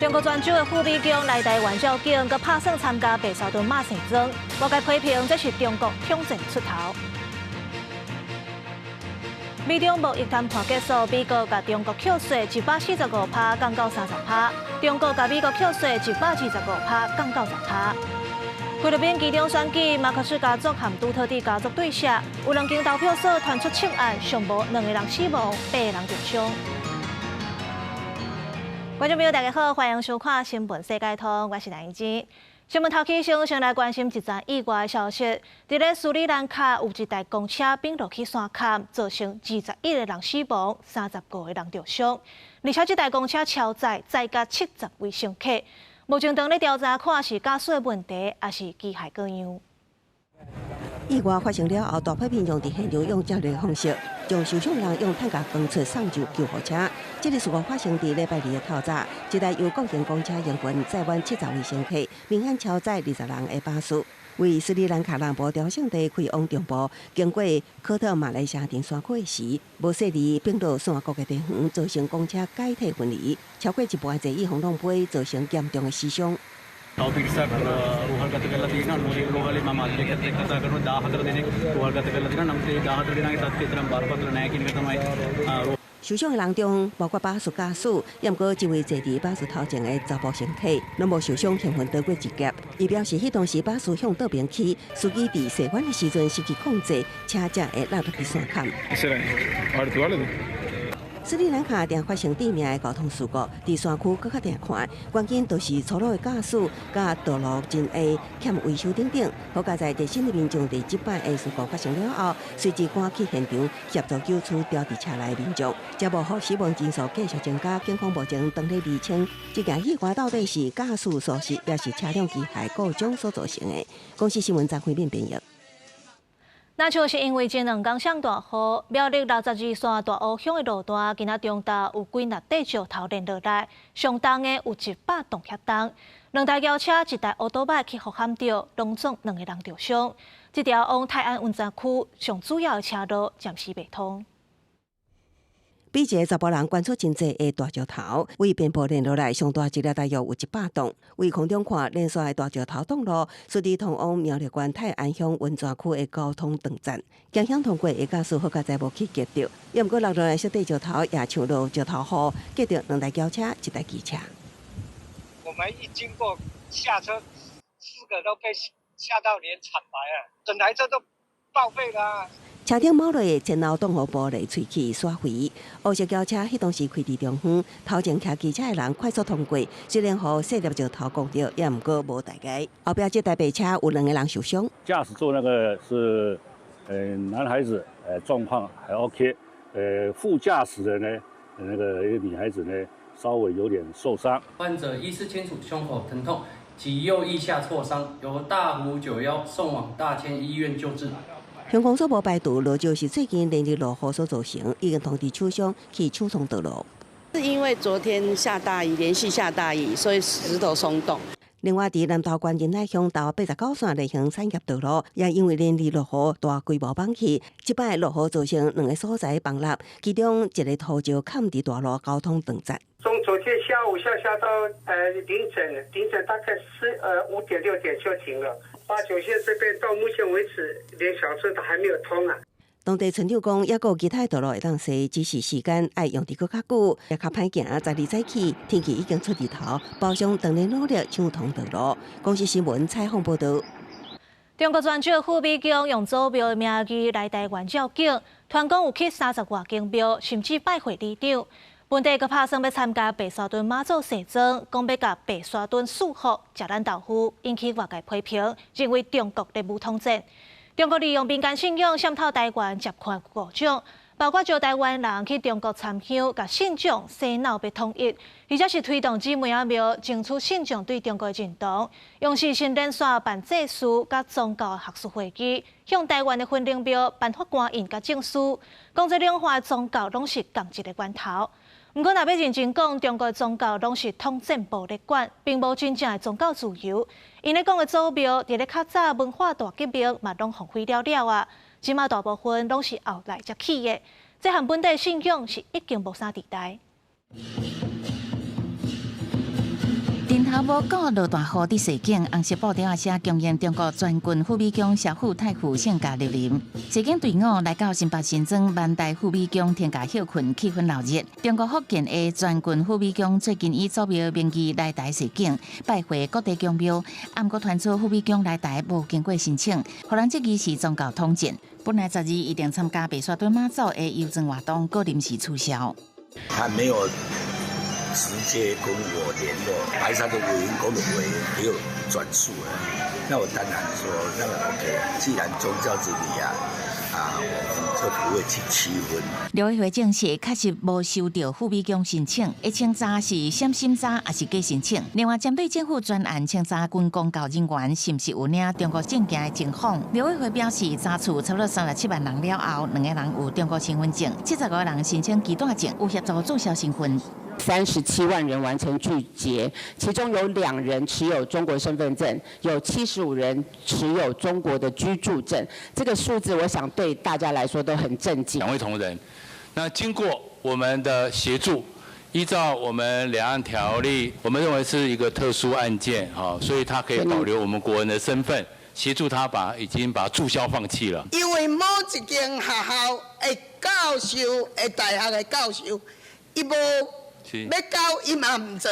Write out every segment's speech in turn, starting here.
中國泉州的傅美京來台灣照鏡，閣拍算參加白沙屯媽盛裝，外界批評這是中國統戰出頭。美中貿易談判結束，美國共中國扣稅145%降到30%，中國共美國扣稅125%降到10%。菲律賓期中選舉，馬可仕家族和杜特蒂家族對射，有兩間投票所傳出槍案，上無兩个人死亡，八個人受傷。觀眾朋友，大家好，歡迎收看《新聞世界通》，我是藍怡貞。新聞頭起先，先來關心一則意外消息。佇咧斯里蘭卡有一台公車反落去山崁，造成21個人死亡，35個人受傷。而且這台公車超載，載甲70位乘客。目前當咧調查，看是駕駛的問題，抑是機械故障。意外發生了後，大批民眾佇現場用接力方式，將受傷人用擔架扛出送上救護車。這个事故發生佇禮拜二的透早，這台由國營公車營運，載滿70位乘客，明顯超載20人的巴士，為斯里蘭卡南部朝聖地開往中部，經過科特馬雷城鎮山區時，無細膩反落山谷的地方，造成公車解體分離，超過一半座椅予弄飛，造成嚴重的死傷。 තව පිරිසක් රෝහල්ගත කරලා තියෙනවා. රෝහලේ මම අධ්‍යක්ෂකත් එක්ක කතා කරනවා 14 දෙනෙක් රෝහල්ගත කරලා තියෙනවා. නමුත් ඒ 14 දෙනාගේ තත්ත්වය තරම් බරපතල නෑ කියන එක තමයි 受傷的人中，包括巴士駕駛，也毋過一位坐佇巴士頭前的查埔乘客，攏無受傷，幸運躲過一劫。伊表示，彼當時巴士向倒邊去，司機佇踅彎的時陣失去控制，車才會落落去山崁。斯里蘭卡定發生致命的交通事故，佇山區閣較定看，關鍵就是粗魯的駕駛，佮道路真矮、欠維修等等。好佳哉熱心的民眾佇這擺的事故發生了後，隨即趕去現場協助救出牢佇車內的民眾，才無予死亡人數繼續增加。警方目前當咧釐清這件意外到底是駕駛疏失，抑是車輛機械故障所造成的。公視新聞張惠敏編譯。若像是因為前兩工上大雨，苗栗62線大湖鄉的路段，今仔中晝有幾若塊石頭連落來，上重的有100磅遐重。兩台轎車、一台歐多擺去予撼著，攏總兩個人受傷。這條往泰安溫泉區上主要的車路暫時袂通。比一个查埔人懸出真濟的大石頭，為邊坡連落來，上大一粒大約有100磅。為空中看，連續的大石頭擋路，使得通往苗栗縣泰安鄉溫泉區的交通斷絕。驚險通過的駕駛好佳哉無去轎著，也毋過落落來小塊石頭也像落石頭雨，轎著兩台轎車、一台機車。我們一經過下車，四個都被嚇到臉慘白啊！整台車都報廢啦。車頂冒落的前後擋雨玻璃碎去徙飛，烏色轎車彼當時開佇中央，頭前騎機車的人快速通過，雖然予細粒石頭摃著，也毋過無大礙。後壁這台白車有兩個人受傷。駕駛座那個是，男孩子，狀況還 OK，副駕駛的呢，那個一個女孩子呢，稍微有點受傷。患者意識清楚，胸口疼痛及右腋下挫傷，由大湖91送往大千醫院救治。鄉公所無排除落石是最近連日落雨所造成，已經通知廠商去搶通道路。是因為昨天下大雨，連續下大雨，所以石頭鬆動。另外，佇南投縣仁愛鄉桃89線聯行產業道路，也因為連日落雨大規模崩去，這擺落雨造成兩个所在崩塌，其中一个土石崁佇大路交通斷絕。從昨天下午下下到凌晨，凌晨大概四5點6點就停了。89線這邊到目前為止，連小車都還沒有通啊。當地村長講，猶閣有其他道路會當駛，只是時間愛用得閣較久，也較歹行。12早起，天氣已經出日頭，包商當咧努力搶通道路。公視新聞採訪報導。中國泉州傅美京用祖廟的名義來台灣醮境，傳講有去30外間廟，甚至拜會里長。本地閣拍算欲參加白沙屯媽祖盛裝，講欲共白沙屯賜福，食咱豆腐，引起外界批評，認為中國咧武統戰。中國利用民間信仰滲透台灣，接權五種，包括招台灣人去中國參香，共信眾洗腦欲統一，而且是推動姊妹仔廟爭取信眾對中國的認同，用視訊連線辦祭事、佮宗教學術會議，向台灣的雲林廟頒發官印佮證書，講這兩岸宗教攏是仝一个源頭。毋過，若欲認真講，中國宗教攏是統戰部咧管，並無真正的宗教自由。𪜶咧講的祖廟，佇咧較早文化大革命嘛，攏予毀了了啊。這馬大部分攏是後來才起的，這和本地信仰是已經無啥佇代。日頭無顧落大雨，佇踅警紅色布條仔寫恭迎中國全軍護美宮蕭府太傅聖駕蒞臨。踅警隊伍來到新北新莊萬代富美宮停駕歇睏，氣氛鬧熱。中國福建的全軍護美宮最近以祖廟名義來台踅警，拜會各地宮廟，毋過傳出護美宮來台無經過申請，予人質疑是宗教統戰。本來十二一定參加白沙屯媽祖的遊船活動，閣臨時取消。他沒有直接跟我聯絡，白沙的委員公的委員給我轉述了，那我當然說，那個 OK，既然宗教之禮啊，啊，我們就不會去區分。陸委會證實，確實無收到富美宮申請，會清查是閃審查抑是假申請。另外，針對政府專案清查軍公教人員是毋是有領中國證件的情況，陸委會表示，查處差不多37萬人了後，兩个人有中國身份證，75個人申請居住證，有協助註銷身份。 37萬人完成具結，其中有兩人持有中國身份證，有75人持有中國的居住證。這個數字，我想對大家來說都很震驚。兩位同仁，那經過我們的協助，依照我們兩岸條例，我們認為是一個特殊案件，哈，所以他可以保留我們國人的身份，協助他把已經把註銷放棄了。因為某一間學校的教授，的大學的教授，伊無。欲交伊嘛毋做。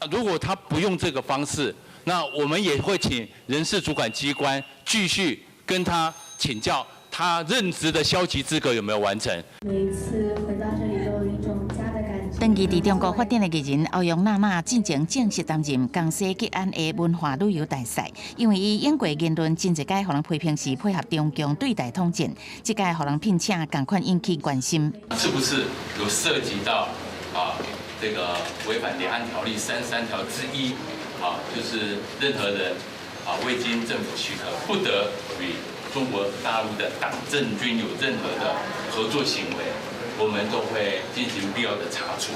如果他不用這個方式，那我們也會請人事主管機關繼續跟他請教，他任職的消極資格有沒有完成。每一次回到這裡都有一種家的感覺。長期佇中國發展的藝人歐陽娜娜進前正式擔任江西吉安的文化旅遊大使，因為伊用過言論真濟擺予人批評是配合中共對台統戰，這擺予人聘請仝款引起關心。是不是有涉及到啊？這個違反兩岸條例33條之一，啊，就是任何人啊未經政府許可，不得與中國大陸的黨政軍有任何的合作行為，我們都會進行必要的查處。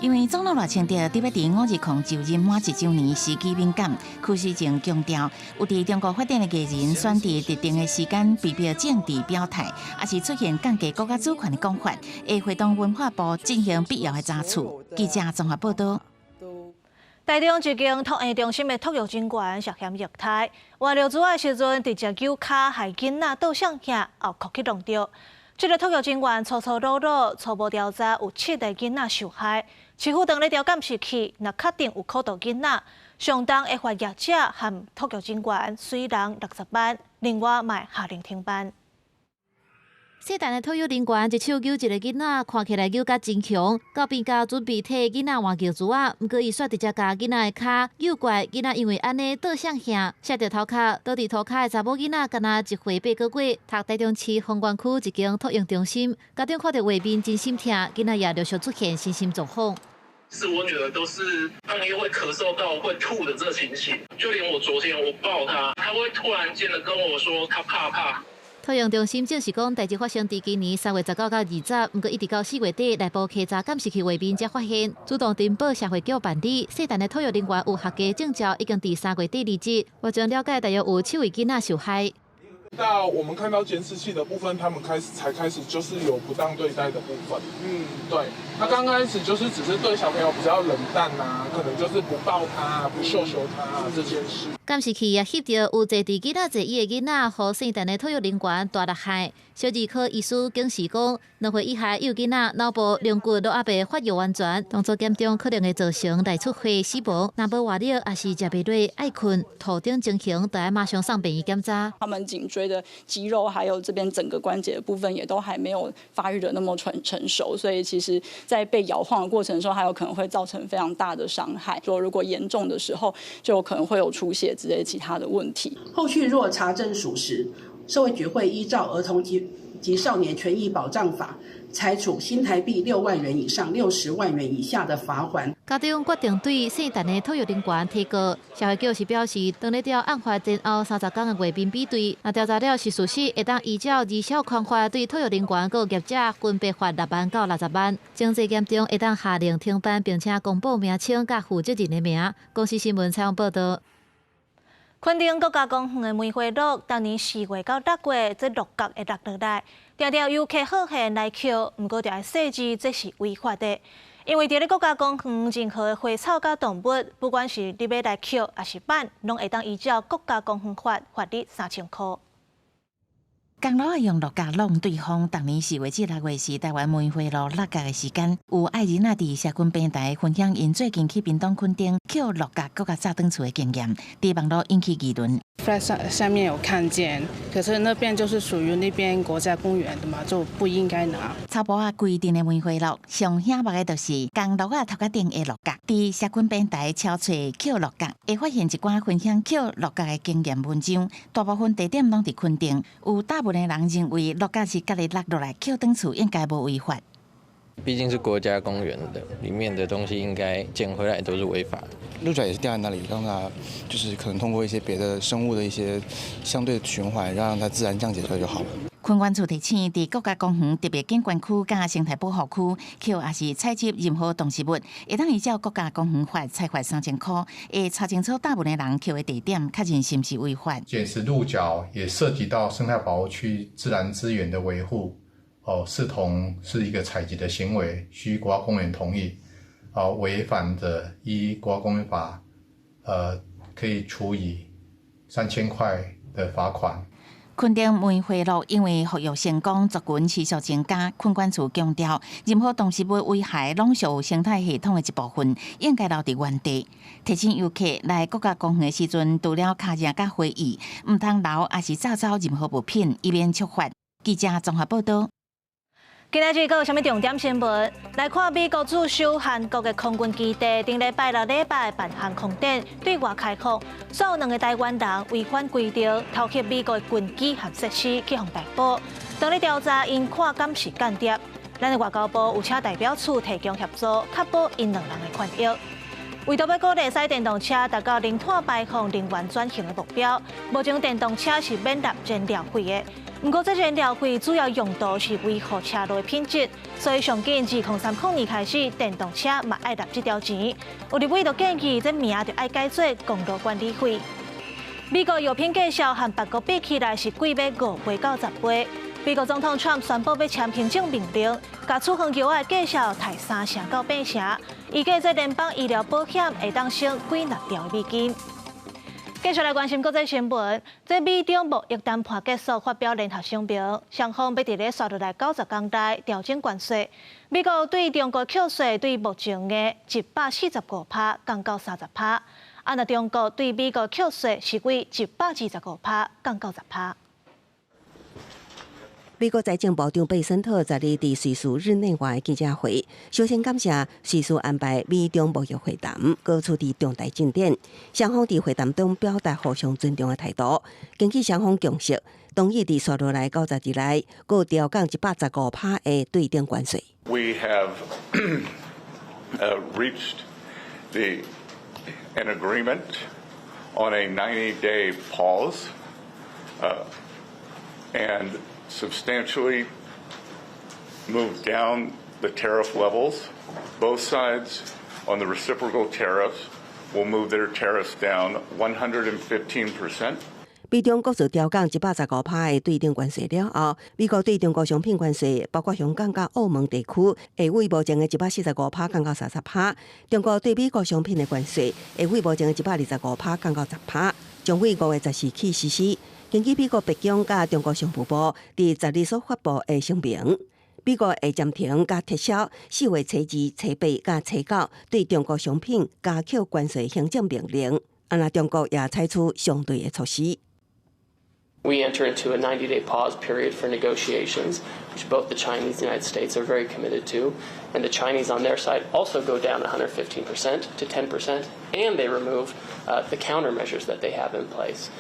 因為總統賴清德佇欲佇520就任滿一週年，時機敏感，柯時政強調，有佇中國發展的藝人選佇特定的時間被迫政治表態，抑是出現降低國家主權的講法，會會同文化部進行必要的查處。記者綜合報道。台中一間托嬰中心的托育人員涉嫌虐待，換尿苴仔的時陣，直接搝跤害囡仔倒摔遐，後哭去弄著。這个托育人員粗粗魯魯，初步調查有七个囡仔受害。市府當咧調監視器，若確定有苦到囡仔，上重會罰業者和托育人員隨人60萬，另外嘛會下令停辦。聖誕的托育人員一手搝一个囡仔，看起來搝甲真強，到邊家準備替囡仔換尿苴仔，毋過伊煞直接共囡仔的跤搝過來，囡仔因為按呢倒摔遐，摔著頭殼，倒佇塗跤的查某囡仔，敢若一歲八个月，讀台中市豐原區一間托嬰中心，家長看著畫面真心疼，囡仔也陸續出現身心狀況。是我女兒都是半夜會咳嗽到會吐的這個情形，就連我昨天我抱她，她會突然間的跟我說她怕怕。托嬰中心證實講，代誌發生佇今年3月19到20，毋過一直到4月底內部稽查監視器畫面才發現，主動呈報社會局辦理。聖誕的托育人員有合格證照，已經佇3月底離職。目前了解，大約有七位囡仔受害。到我們看到監視器的部分，他們開始才開始就是有不當對待的部分。對，他剛開始就是只是對小朋友比較冷淡啊，可能就是不抱他、不秀秀他啊這件事。監視器也翕著有坐佇囡仔座椅的囡仔，予聖誕的托育人員大力害。小兒科醫師警示講，2歲以下幼囡仔腦部龍骨都猶未發育完全，動作嚴重可能會造成內出血死亡。若無活力，抑是食袂落、愛睏、吐等情形，就愛馬上送病院檢查。他們頸椎的肌肉，還有這邊整個關節的部分，也都還沒有發育得那麼成熟，所以其實，在被搖晃的過程中，還有可能會造成非常大的傷害。說如果嚴重的時候，就可能會有出血之類其他的問題。後續若查證屬實，社會局會依照《兒童及少年權益保障法》，裁處新台幣6萬元以上60萬元以下的罰鍰。家長決定對聖誕的托育人員提告，社會局是表示，當咧調案發前後30天的畫面比對，若調查了是屬實，會當依照兒少權法對托育人員佮業者分別罰6萬到60萬，情節嚴重會當下令停辦，並且公布名稱佮負責人的名。公視新聞採訪報導。墾丁國家公園的梅花鹿，逐年4月到6月，這鹿角會落落來，定定遊客好閒來抾，毋過著愛細緻，這是違法的。因為佇咧國家公園任何的花草佮動物，不管是你欲來抾抑是挽，攏會當依照國家公園法罰你3000箍。公鹿仔用鹿角挵對方，逐年4月至6月是台灣梅花鹿落角的時間。有愛人仔佇社群平台分享𪜶最近去屏東墾丁抾鹿角閣共紮轉厝的經驗，佇網路引起議論。在上上面有看見，可是那邊就是屬於那邊國家公園的嘛，就不應該拿。草埔仔規陣的梅花鹿，上醒目的就是公鹿仔頭殼頂的鹿角。佇社群平台敲揣抾鹿角，會發現一寡分享抾鹿角的經驗文章，大部分地點攏佇墾丁。有大部分的人認為鹿角是家己落落來抾轉厝，應該無違法。畢竟是國家公園的，裡面的東西應該撿回來都是違法的。鹿角也是掉在那裡，讓它就是可能通過一些別的生物的一些相對循環，讓它自然降解出來就好了。墾管處提醒，佇國家公園特別景觀區佮生態保護區，抾抑是採集任何動植物，會當依照國家公園法裁罰3000箍，會查清楚大部分的人抾的地點，確認是毋是違法。撿拾鹿角也涉及到生態保護區自然資源的維護，哦，視同是一個採集的行為，需國家公園同意。哦，違反的依國家公園法，可以處以3000塊的罰款。墾丁梅花鹿因為復育成功，族群持續增加。墾管處強調，任何動植物危害攏屬生態系統的一部分，應該留佇原地。提醒遊客來國家公園的時陣，除了跤跡佮花藝，毋通留抑是紮走任何物品，以免觸法。記者綜合報道。今仔日閣有啥物重點新聞？來看美國駐守韓國的空軍基地，頂禮拜六禮拜辦航空展對外開放，煞有兩个台灣人違反規定，偷翕美國的軍機和設施去予逮捕。當咧調查，𪜶看敢是間諜？咱的外交部有請代表處提供協助，確保𪜶兩人的權益。為著欲鼓勵駛電動車達到零碳排放、能源轉型的目標，目前電動車是免納燃料費的。毋過，這燃料費主要用途是維護車路的品質，所以上緊2030年開始，電動車嘛愛納這條錢。有立委就建議，這名就愛改做公路管理費。美國藥品價數和別國比起來是貴欲5倍到10倍。美國總統川普宣布欲簽行政命令，共處方藥的價數提3成到8成，預計這聯邦醫療保險會當省幾若兆美金。繼續來關心國際新聞，這美中貿易談判結束，發表聯合聲明，雙方欲佇咧紲落來90天內調整關稅。美國對中國課稅對目前的145趴降到30趴，啊，若中國對美國課稅是對125趴降到10趴。美國財政部長貝森特十二佇瑞士日內瓦的記者會，首先感謝瑞士安排美中貿易會談，閣取得重大進展。雙方佇會談中表達互相尊重的態度，根據雙方共識，同意佇紲落來90日內，閣調降115趴的對等關稅。 We have reached an agreement on a 90-day pause and substantially moved down the tariff levels. Both sides on the reciprocal tariffs will move their tariffs down 115%. 美中各自調降115趴的對等關稅了後，美國對中國商品關稅，包括香港佮澳門地區，會對目前的145趴降到30趴；中國對美國商品的關稅，會對目前的125趴降到10趴，將對5月14起實施。根據美國白宮佮中國商務部佇十二所發布的聲明，美國會暫停佮撤銷4月初二、初八佮初九對中國商品加扣關稅行政命令。啊，若中國也採取相對的措施。 We enter into a 90-day pause period for negotiations, which both the Chinese and the United States are very committed to. And the Chinese on their side also go down 115% to 10%, and they remove the countermeasures that they have in place.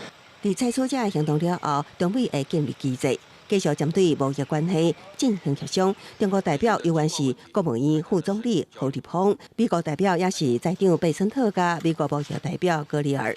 佇採取這个行動了後，中美會建立機制，繼續針對貿易關係進行協商。中國代表猶原是國務院副總理何立峰，美國代表也是財長貝森特佮美國貿易代表格里爾。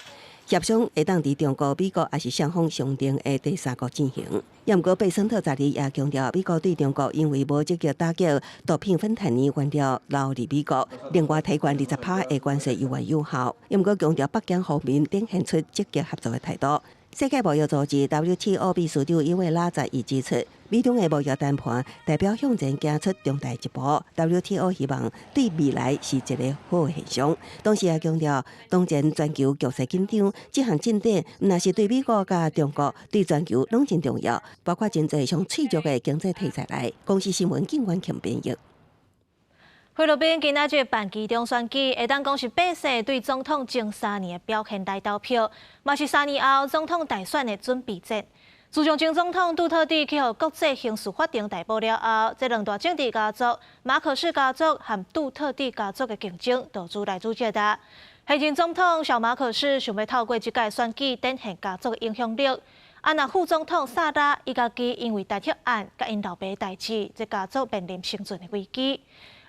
協商會當佇中國、美國抑是雙方商定的第三國進行。毋過貝森特十二也強調，美國對中國因為無積極打擊毒品芬太尼原料流入美國，另外提懸20趴的關稅猶原有效。毋過強調北京方面展現出積極合作的態度。世界貿易組織 WTO 秘書長伊維拉在伊指出，美中的貿易談判代表向前行出重大一步。WTO 希望對未來是一個好現象。同時也強調，當前全球局勢緊張，這項進展毋但是對美國佮中國，對全球攏真重要，包括真濟上脆弱的經濟體在內。公視新聞警員強編譯。菲律賓今仔日辦期中選舉，會當講是百姓對總統前3年的表現來投票，嘛是3年後總統大選的準備戰。自從前總統杜特蒂去予國際刑事法庭逮捕了後，這兩大政治家族馬可仕家族和杜特蒂家族的競爭就愈來愈激烈。現任總統小馬可仕想欲透過這屆選舉展現家族的影響力。啊，若副總統薩拉伊家己因為彈劾案佮𪜶老爸的代誌，這家族面臨生存的危機。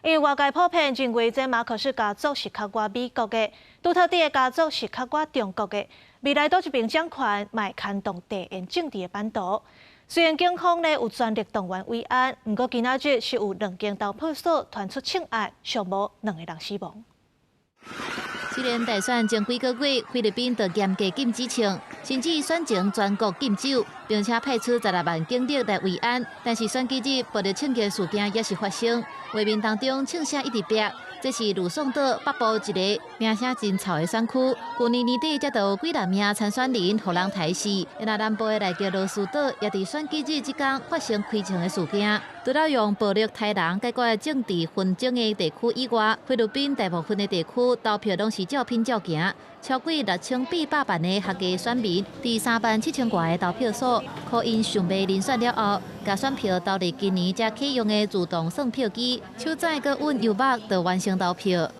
因為外界普遍認為，這馬可仕家族是較倚美國的，杜特蒂的家族是較倚中國的。未來佗一邊掌權，嘛會牽動地緣政治的版圖。雖然警方呢有全力動員維安，毋過今仔日是有兩間投票所傳出槍案，上無兩個人死亡。雖然大選前幾個月，菲律賓就嚴格禁止槍，甚至選前全國禁酒，並且派出16萬警力來維安。但是選舉日暴力槍擊事件也是發生，畫面當中槍聲一直爆。這是呂宋島北部一个名聲真臭的選區，舊年年底才有幾萬名參選人予人刣死。那南部的萊吉羅斯島也佇選舉日這工發生開槍的事件。除了用暴力刣人解決政治紛爭的地區以外，菲律賓大部分的地區投票攏是照品照行，超過6800萬的合格選民，佇3萬7千外个投票所，可𪜶上袂遴選了後，共選票投入今年才啟用的自動算票機，手指閣按油目就完成投票。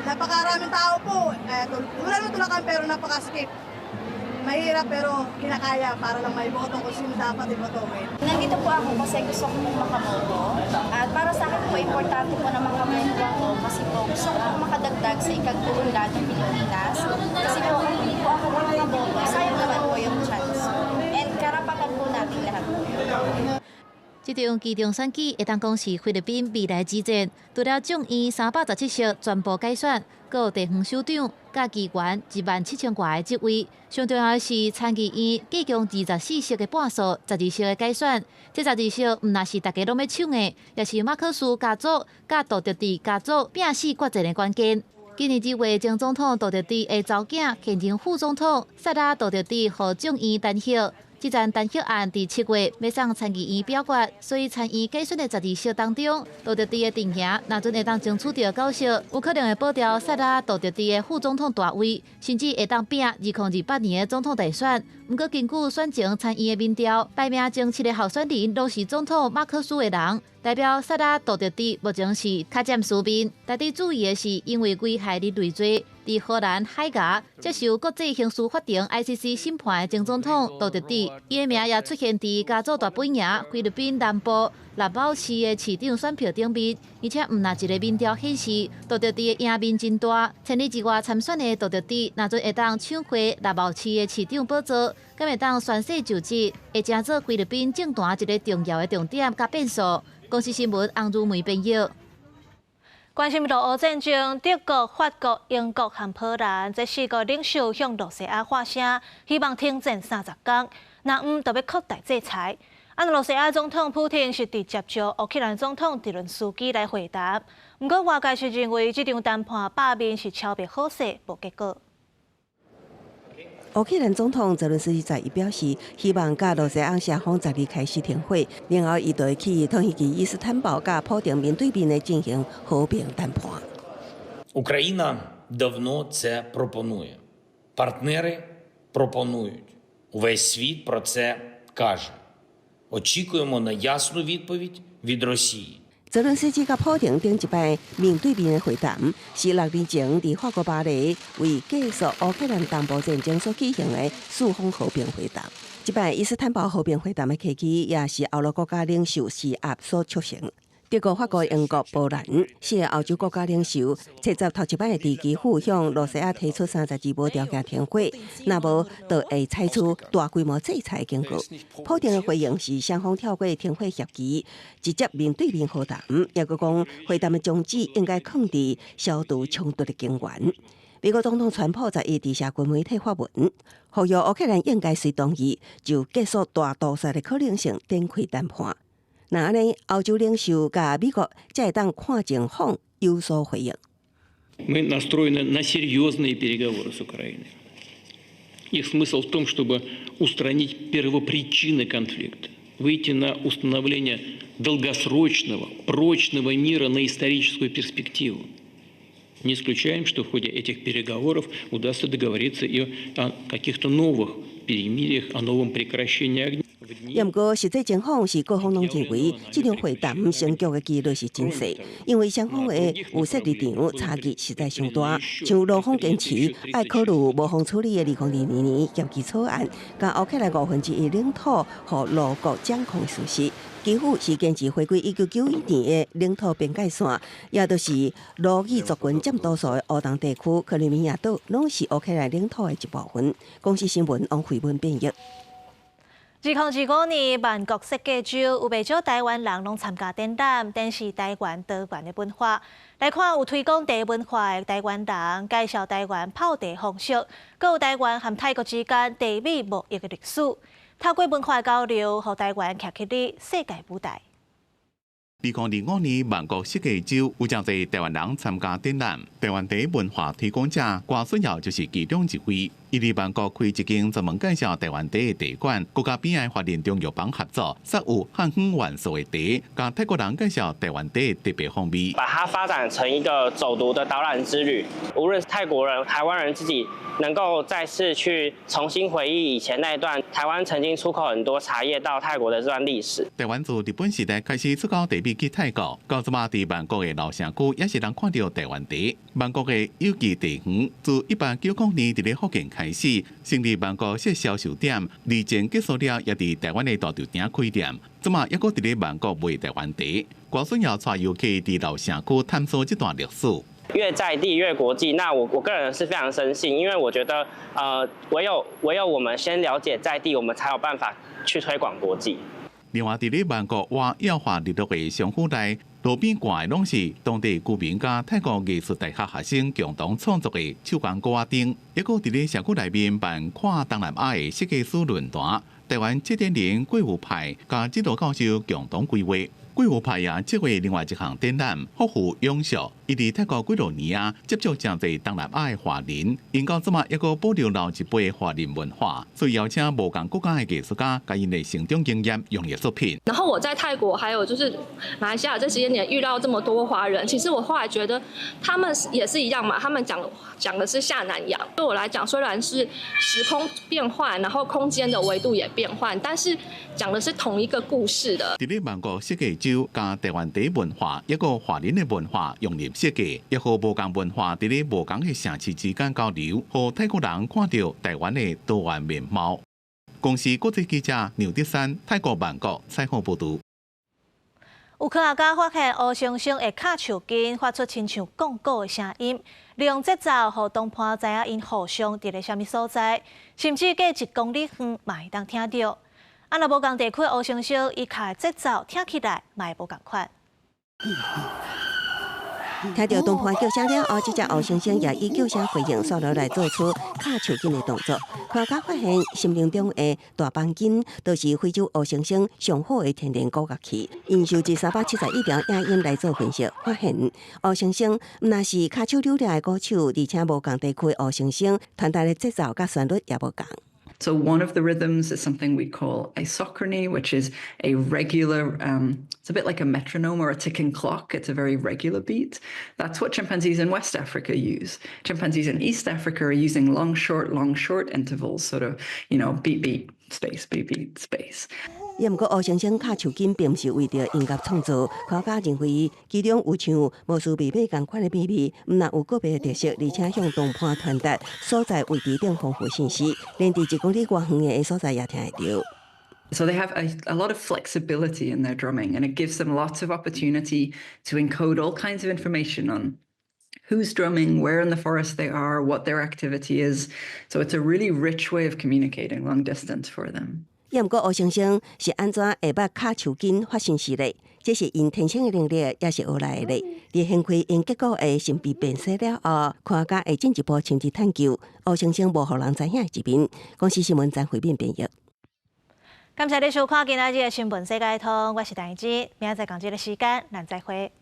Napakaraming tao po. Eh, wala naman tulakan pero napakasikip. Mahirap pero kinakaya para lang maiboto kung sino dapat ibotohin. Nandito po ako kasi gusto ko pong makaboto. At para sa akin po, importante po na makaboto ako kasi po gusto ko pong makadagdag sa ikag-uunlad ng Pilipinas. Kasi po kung hindi po ako makakaboto, sayang naman po yung chance. And karapatan po natin lahat po yun. 這場期中選舉會當講是菲律賓未來之戰。除了眾院317席全部改選，閣有地方首長、佮議員1萬7千外个職位。上重要的是參議院計共24席的半數，12席的改選。這12席毋但是大家攏欲搶的，也是馬可仕家族佮杜特蒂家族拼死決戰的關鍵。今年2月，前總統杜特蒂的查某囝現任副總統薩拉杜特蒂予眾院彈劾。這場彈劾案佇7月欲送參議院表決，所以參院改選的12席當中，杜特蒂的陣營若準會當爭取著9席，有可能會保牢薩拉杜特蒂的副總統大位，甚至會當拼2028年的總統大選。毋過根據選前參院的民調，排名前七个候選人攏是總統馬可仕的人，代表薩拉杜特蒂目前是較佔輸面。值得注意的是，因為危害人類罪，佇荷蘭海牙接受國際刑事法庭 ICC 審判的前總統杜特蒂，伊的名也出現佇家族大本營菲律賓南部達沃市的市長選票頂面，而且毋但一个民調顯示，杜特蒂的贏面真大。千里之外參選的杜特蒂，若準會當搶回達沃市的市長寶座，敢會當宣誓就職，會成做菲律賓政壇一个重要的重點佮變數。公視新聞洪如梅編譯。關心俄烏戰爭，德國、法國、英國和波蘭這四國領袖向羅西亞發聲，希望停戰30工，若毋就欲擴大制裁。啊，羅西亞總統普丁是直接召烏克蘭總統澤倫斯基來會談，毋過外界是認為這場談判罷面是超袂好勢，無結果。烏克蘭總統澤倫斯基在伊表示，希望佮羅西亞雙方12開始停火，然後伊就會去土耳其伊斯坦堡佮普丁面對面的進行和平談判。 Україна давно це пропонує. Партнери пропонують. Увесь світ про це каже. Очікуємо на ясну відповідь від Росії. 澤倫斯基佮普丁頂一擺面對面的會談，是6年前佇法國巴黎為結束烏克蘭東部戰爭所舉行的四方和平會談。這擺伊斯坦堡和平會談的契機，也是歐陸國家領袖施壓所促成。德國、法國、英國、波蘭四個歐洲國家領袖，冊十頭一擺佇基輔向羅西亞提出32無條件停火，若無就會採取大規模制裁警告。普丁的回應是雙方跳過停火協議，直接面對面和談，抑閣講會談的宗旨應該囥佇消除衝突的根源。美國總統川普11佇社群媒體發文，呼籲烏克蘭應該隨同意就結束大屠殺的可能性展開談判。若按呢，歐洲領袖佮美國才會當看情況有所回應。 Мы настроены на серьезные переговоры с Украиной. Их смысл в том, чтобы устранить первопричины конфликта, выйти на установление долгосрочного, прочного мира на историческую перспективу. Не исключаем, что в ходе этих переговоров удастся договориться и о каких-то новых перемириях, о новом прекращении огня. 也毋過，實際情況是各方攏認為，這場會談成局的幾率是真細，因為雙方的預設立場差距實在傷大。像俄方堅持愛考慮無風處理的2022年協議草案，共烏克蘭1/5領土予俄國掌控的事實，基輔是堅持回歸1991年的領土邊界線，也就是俄語族群佔多數的烏東地區，克里米亞島，攏是烏克蘭領土的一部分。公視新聞王慧文編譯。2025年萬國設計週有袂少台灣人攏參加展覽，展示台灣多元的文化。來看有推廣茶文化的台灣人，介紹台灣泡茶方式，閣有台灣和泰國之間茶米貿易的歷史。透過文化交流，予台灣徛起佇世界舞台。2025年萬國設計週有誠濟台灣人參加展覽，台灣茶文化推廣者郭順耀就是其中一位。伊佇萬國開一間專門介紹台灣茶的茶館，閣佮邊仔花蓮中藥房合作，設有漢方元素的茶，共泰國人介紹台灣茶的特別風味。把它發展成一個走讀的導覽之旅，無論是泰國人、台灣人自己，能夠再次去重新回憶以前那一段台灣曾經出口很多茶葉到泰國的這段歷史。台灣自日本時代開始出口茶米去泰國，到這馬佇曼谷的老城區也是通看著台灣茶。曼谷的有機茶園自1890年佇咧福建開始成立曼谷設銷售點，二戰結束了，也佇台灣的大稻埕開店。這馬猶閣佇咧曼谷賣台灣茶。郭順耀帶遊客佇老城區探索這段歷史。越在地越國際，那我個人是非常深信，因為我覺得，唯有我們先了解在地，我們才有辦法去推廣國際。另外，佇咧曼谷活耀華日落的商府內，路邊掛的攏是當地居民佮泰國藝術大學學生共同創作的手工鼓仔燈，猶閣佇咧社區內面辦跨東南亞的設計師論壇，台灣策展人郭有派佮指導教授共同規劃。郭有派也策劃另外一項展覽，福富永續。伊佇泰國幾落年啊，接觸誠濟東南亞的華人，𪜶到這馬猶閣保留老一輩華人文化，所以邀請無仝國家的藝術家，共𪜶的成長經驗融入作品。然後我在泰國，還有就是馬來西亞這些年遇到這麼多華人，其實我後來覺得他們也是一樣嘛，他們講的是下南洋。對我來講，雖然是時空變換，然後空間的維度也變換，但是講的是同一個故事的。佇咧曼谷設計週，共台灣茶文化，猶閣華人的文化融入設計，也予無仝文化佇咧無仝的城市之間交流，予泰國人看著台灣的多元面貌。公視國際記者劉德山，泰國曼谷採訪報導。有科學家發現烏猩猩會敲樹根，發出親像講古的聲音，利用節奏，予同伴知影𪜶互相佇咧啥物所在，甚至隔1公里遠嘛會當聽著。啊，若無仝地區的烏猩猩，伊敲的節奏聽起來嘛會無仝款。聽著同伴叫聲了後，這隻烏猩猩也以叫聲回應，煞落來做出敲樹根的動作。科學家發現，森林中的大枋筋，就是非洲烏猩猩上好的天然古樂器。𪜶收集371條影音來做分析，發現烏猩猩毋但是跤手扭掠的鼓手，而且無仝地區的烏猩猩傳達的節奏佮旋律也無仝。 So one of the rhythms is something we call isochrony, which is a regular, it's a bit like a metronome or a ticking clock. It's a very regular beat. That's what chimpanzees in West Africa use. Chimpanzees in East Africa are using long, short, long, short intervals, sort of, beat, beat, space, beat, beat, space. 也毋過，烏猩猩敲樹根並毋是為著音樂創造。科學家認為，其中有像無需秘密仝款的秘密，毋但有個別的特色，而且向同伴傳達所在位置等豐富信息，連佇1公里外遠的所在也聽會著。 So they have a lot of flexibility in their drumming, and it gives them lots of opportunity to encode all kinds of information on who's drumming, where in the forest they are, what their activity is. So it's a really rich way of communicating long distance for them. 也毋過，烏猩猩是按怎會捌敲樹根發信息咧？這是𪜶天生的能力，也是學來的。佇掀開𪜶結果的神秘辨識了後，科學家會進一步深入探究烏猩猩無予人知影的一面。公視新聞張惠敏編譯。感謝你收看今仔日的新聞世界通，我是陳怡之，明仔載仝這个時間，咱再會。